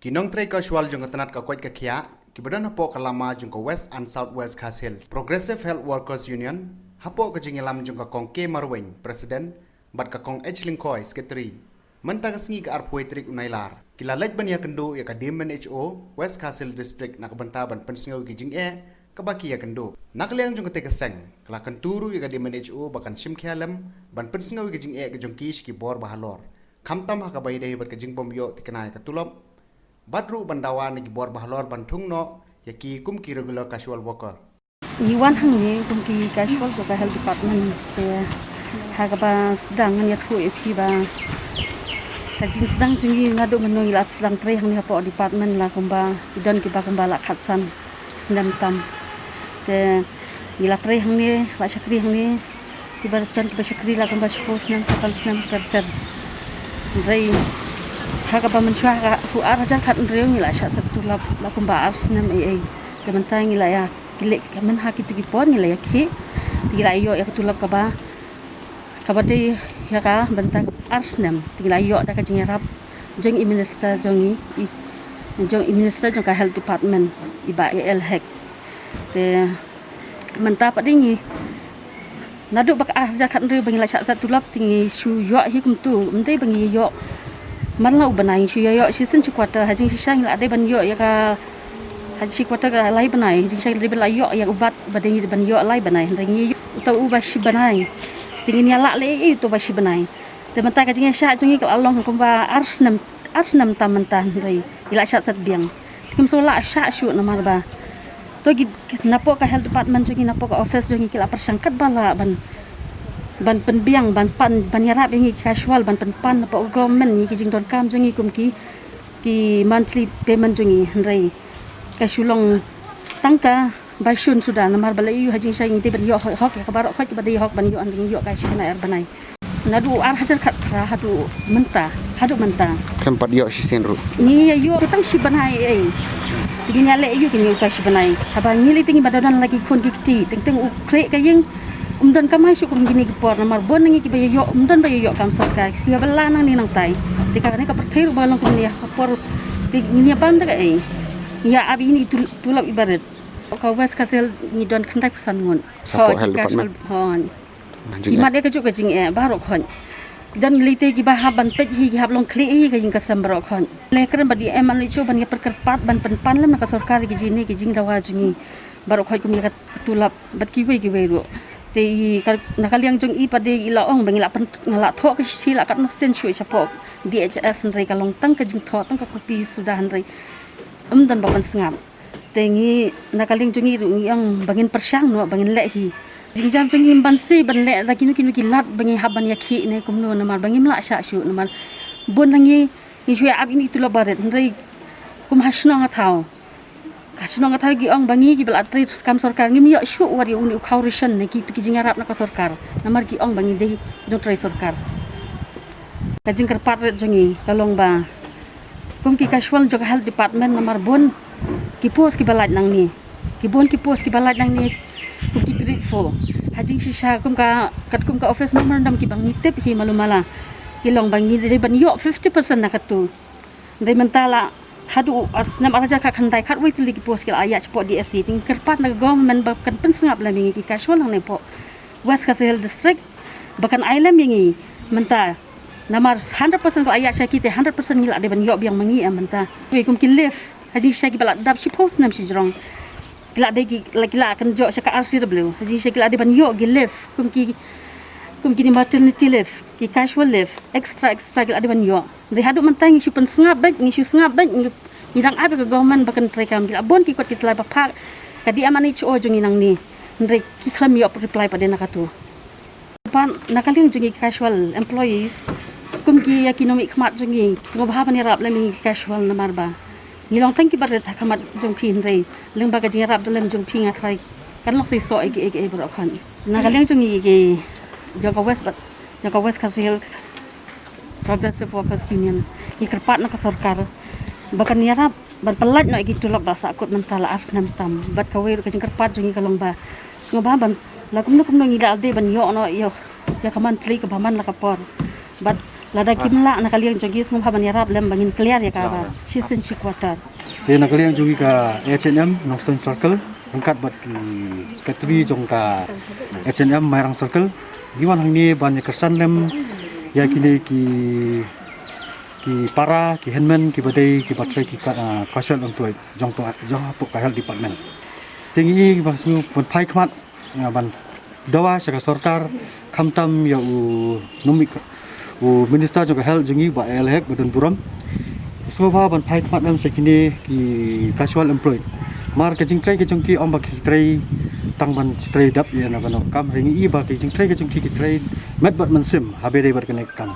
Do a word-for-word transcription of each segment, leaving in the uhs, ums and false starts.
Ki nongtrei casual jong ka tnat ka koit ka khiah kiba don hapoh ka lama jong ka West and South West Khasi Hills, Progressive Health Workers Union, hapoh ka jingïalam jong ka Kong K Marwein, President, bad ka Kong H Lyngkhoi, Secretary, mynta ka sngi ka arphew tarik u Nailar, ki la leit ban ïakynduh ïa ka D M N H O West Khasi Hills District na ka bynta ban pynsngew ïa ki jingeh kaba ki ïakynduh. Na ka liang jong katei ka seng, ka la kyntu ruh ïa ka D M N H O ba kan shim khia lem ban pynsngew ïa ki jingeh ka jong ki sha ki bor ba halor, khamtam ha kaba ïadei bad ka jingbym ïoh thikna ïa ka tulop, bad ruh ban dawa na ki bor ba halor ban thung noh ïa ki kum ki regular casual worker. Ngi wan hangne kum ki casual jong ka health department, te ha kaba sdang ngan ïathuh ïa phi ba ka jingsdang jong ngi naduh mynno ngi la sdang trei hangne hapoh department la kumba, don kiba kumba la khatsan snem tam. Te ngi la trei hangne, la shakri hangne, kiba don kiba shakri la kumba shiphew snem, khatsan snem ter ter. Hynrei ha kaba mynshuwa ha u ar hajar khathynriew ngi la shah set tulop la kumba ar snem ei ei. Te mynta ngi la ïa kylli, mynha kito ki por ngi la ïa khih, te ngi la ïoh ïa ka tulop kaba, kaba dei ïa ka bynta ar snem, te ngi la ïoh da ka jingïarap jong i minister jong i, i, jong i minister jong ka health department, i Bah A L Hek. Te mynta pat de ngi, naduh ba ka ar hajar khathynriew ba ngi la shah set tulop te ngi shu ïoh hi kumto, ym dei ba ngi ïoh man la u bnai, ngi shu ïoh ïoh shisien shi quarter, ha jingshisha ngi la dei ban ïoh ïa ka, ha shi quarter ka lai bnai, ha jingshisha ngi la dei ban la ïoh ïa u bat ba dei ban ïoh lai bnai, hynrei ngi ïoh uta uba shi bnai. Te ngin ïa lah leh ei uta uba shi bnai. Te mynta ka jingïashah jong ngi ka la long kumba ar snem, ar snem tam mynta hynrei ngi la shah set biang. Te kim sngewlah shah shuh namar ba to ki napoh ka health department jong ngi, napoh ka office jong ngi ki la pyrshang katba lah ban, ban pynbiang, ban pan, ban ïarap ïa ngi ki casual, ban pynpan napoh ka government ïa ki jingdonkam jong ngi kum ki, ki monthly payment jong ngi, hynrei ka shu long tang kaba shun suda namar ba la ïoh ha jingshisha ngi dei ban ïoh hok, hok ïa ka baroh khoit kaba dei hok ban ïoh, hynrei ngi ïoh ka shi bnai ar bnai. Naduh ar hajar khatphra haduh mynta, haduh mynta. Khlem pat ïoh shisien ruh. Ngi ïa ïoh tang shi bnai ei. Te ngin ïa leh ïa u kine uta shi bnai. Haba ngi lei te ngi ba da don la ki khun ki kti, teng teng u khleh ka ïing. Ym don kamai shuh kum kine ki por namar bun na ngi kiba ïa ïoh, ym don ba ïa ïoh kam sorkar. Ngi ba la nangne nangtai. Te kane ka pyrthei ruh ba long kumne ha ka por. Te ngin ïa bam da kaei. Ngi ïa ap ïa kine i tul-, tulop iba rit. Ka West Khasi Hills ngi don khyndaiphew san ngut. Sapoh health department. Hooid. Ki mat ïa kajuh ka jingeh baroh khoit. Don lei te kiba hap ban peit hi, ki hap long khleh hi ka ïing ka sem baroh khoit. Leh kren bad i M N H O ban ïa pyrkhat pat ban pynpan lem na ka sorkar ïa ki jingeh ki jingdawa jong ngi baroh khoit kum ïa ka tulop bad kiwei kiwei ruh. Te i ka, na ka liang jong i pat de i la ong ba ngi la pyn, nga la thoh ka shi la katno sien shuh shapoh D H S hynrei ka long tang ka jingthoh tang ka kopi suda hynrei ym don ba pynsngap. Te ngi na ka liang jong ngi ruh ngi ong ba ngin pyrshang noh ba ngin leh hi. Jingjam jong ngi ban shu ban leh da kino kino ki lad ba ngi hap ban ïa khih ne kumno namar ba ngim lah shah shuh namar bun na ngi ngi shu ïa ap ïa kine i tulop barit hynrei kum ha shnong ha thaw. Ha shnong ha thaw ki ong ba ngi kiba la trei kam sorkar ngim ïoh shuh wat ïa une u khaw ration ne ki, ki jingïarap na ka sorkar. Namar ki ong ba ngi dei nongtrei sorkar. Ka jingkyrpad rit jong ngi ka long ba kum ki casual jong ka health department namar bun ki post kiba lait nangne. Ki bun ki post kiba lait nangne kum ki grade four. Ha jingshisha kum ka, katkum ka office memorandum kiba ngi tip hi malu mala. Ki long ba ngi dei ban ïoh fifty percent na katu. Hynrei mynta la haduh ar snem ar hajar khatkhyndai khatwei tylli ki post ki la ïaid shapoh D S C. Te ngi kyrpad na ka government ba kan pynsngap lem ïa ngi ki casual hangne hapoh West Khasi Hills District ba kan ai lem ïa ngi mynta. Namar hundred percent ka la ïaid sha ki te hundred percent ngi la dei ban ïoh biang ma ngi em mynta. Wei kum ki leave ha jingshisha kiba la dap shiphew snem shijrong. Ki la dei ki la, ki la kynjoh sha ka R C W. Ha jingshisha ki la dei ban ïoh ki leave kum ki, kum kine maternity leave, ki casual leave, extra extra ki la dei ban ïoh. Hynrei haduh mynta ngi shu pynsngap beit, ngi shu sngap beit, ngi, ngi dang ap ïa ka government ba kan treikam. Ki la bun ki kot ki slai ba phah ka D M N H O jong ngi nangne. Hynrei ki khlem ïoh reply pat de na katu. Pat na ka liang jong ngi ki casual employees kum ki ïa ki nongmihkhmat jong ngi, sngewbha ban ïarap lem ïa ngi ki casual namar ba ngi long tang kiba rit ha khmat jong phi hynrei lyngba ka jingïarap da lem jong phi nga tharai kan long seisoh ïa kiei kiei baroh khoit. Na ka liang jong ngi ki jong ka West bad jong ka West Khasi Hills Progressive Workers Union, ngi kyrpad na ka sorkar ba kan ïarap ban pyllait noh ïa ki tulop ba sahkut mynta la ar snem tam. Bad kawei ruh ka jingkyrpad jong ngi ka long ba sngewbha ban la kumno kumno ngi la dei ban ïoh noh ïa, ïa ka monthly kaba man la ka por. Bad Lada kim lah na ka liang jong ki, sngewbha ban ïarap lem ba ngin clear ïa ka ba shisien shi quarter. Te na ka liang jong ngi ka H N M Nongstoiñ Circle ryngkat bad ki secretary jong ka H N M Mairang Circle, ngi wan hangne ban ïa kyrshan lem ïa kine ki ki para, ki hynmen, ki ba dei, ki ba trei, ki ka, ah, casual employed jong ka, jong hapoh ka health department. Te ngi ba sngew ban phai khmat, ah, ban dawa sha ka sorkar, khamtam ïa u nongmih, u minister jong ka health jong ngi Bah A L Hek, ba don burom. Sngewbha ban phai khmat lem sha kine ki casual employed. Mar ka jingtrei ka jong ki ym ba ki trei tang ban trei dap ïa na kano kam, hynrei ngi i ba ka jingtrei ka jong ki ki trei met bad mynsiem ha ba dei bad kane ka kam.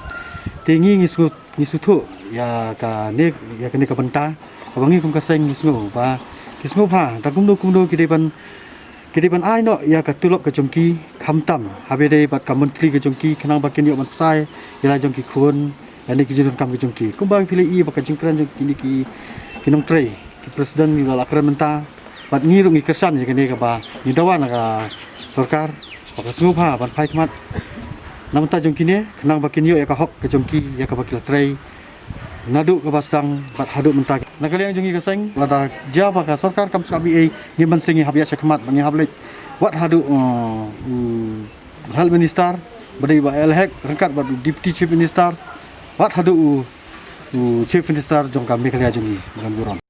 Te ngi ngi sngewthuh, ngi sngewthuh ïa kane, ïa kane ka bynta, kaba ngi kum ka seng ngi sngew ba ki sngewbha da kumno kumno ki dei ban, ki dei ban ai noh ïa ka tulop ka jong ki, khamtam ha ba dei bad ka monthly ka jong ki, khnang ba kin ïoh ban pynshai ïa la jong ki khun, ïa ne ki jingdonkam ka jong ki. Kumba phi la i ba ka jingkren jong kine ki, ki nongtrei, ki president ngi la kren mynta, bad ngi ruh ngi kyrshan ïa kane kaba ngi dawa na ka sorkar ba ka sngewbha ban phai khmat na bynta jong kine, khnang ba kin ïoh ïa ka hok ka jong ki ïa kaba ki la trei naduh kaba sdang bad haduh mynta. Na ka liang jong ngi ka seng, lada jia ba ka sorkar kam sngap ei ei, ngi ban seng ngi hap ïa sha khmat ba ngi hap leit wat haduh, uh, u health minister ba dei Bah A L Hek ryngkat bad u deputy chief minister, wat haduh u, u chief minister jong ka Meghalaya jong ngi, Bah Lamjorong.